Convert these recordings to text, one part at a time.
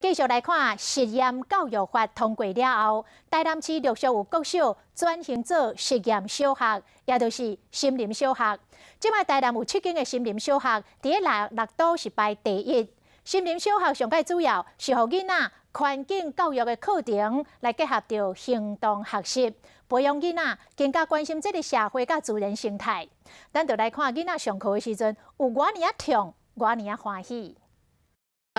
繼續來看實驗教育法通過了後，台南市陸續有國小轉型做實驗小學，也就是森林小學。這擺台南有七間的森林小學，佇咧六都是排第一。森林小學上蓋主要是予囡仔環境教育的課程來結合著行動學習，培養囡仔更加關心這个社會佮自然生態。咱就來看囡仔上課的時陣，有偌爾仔痛，偌爾仔歡喜。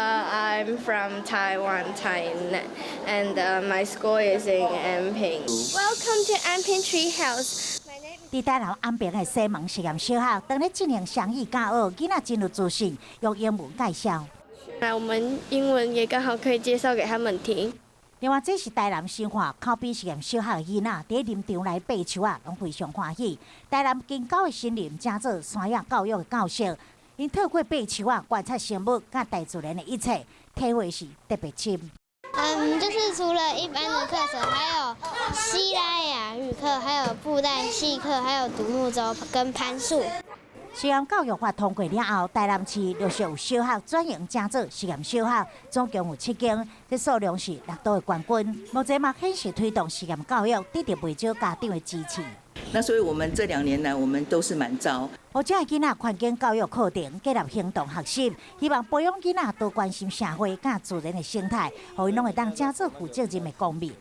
I'm from Taiwan, Tainan, and my school is in 安平. Welcome to 安平 Tree House. 佇台南安平的西門實驗小學，當咧進行雙語教學，囡仔真有自信，用英文介紹。那我們英文也剛好可以介紹給他們聽。另外，這是台南新化口邊實驗小學的囡仔，佇林場來爬樹仔，攏非常歡喜。台南近郊的森林，成做山野教育的教室。𪜶透過爬樹仔觀察生物佮大自然的一切，體會是特別深。嗯，就是除了一般的課程，還有西拉雅語課，還有布袋戲課，還有獨木舟跟攀樹。實驗教育法通過了後，台南市陸續有小學轉型成做實驗小學，總共有七間，這數量是六都的冠軍。目前嘛顯示推動實驗教育，得著袂少家長的支持。那所以我們這2年來，我們都是滿招。予遮的囡仔環境教育課程結合行動學習，希望培養囡仔多關心社會佮自然的生態，予𪜶攏會當成做負責任的公民。